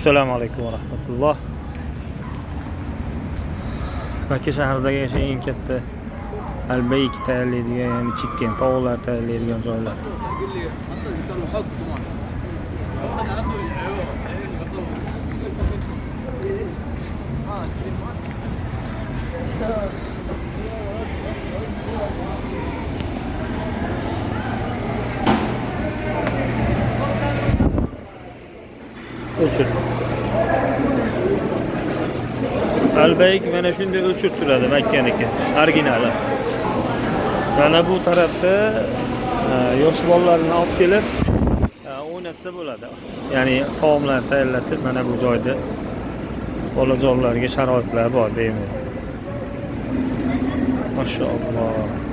Assalomu alaykum va rahmatulloh. Makka shahridagi eng katta Albayk tayyorlaydigan, ya'ni chicken tovuqlar tayyorlaydigan joylar. O'chir. Albayk mana shunday o'chib turadi Makkaniki, originali. Mana bu tarafda yosh bolalarni olib kelib o'ynatsa bo'ladi. Ya'ni taomlarni tayyorlatib mana bu joyda bolajonlarga sharoitlar bor bemalol. Mashalloh.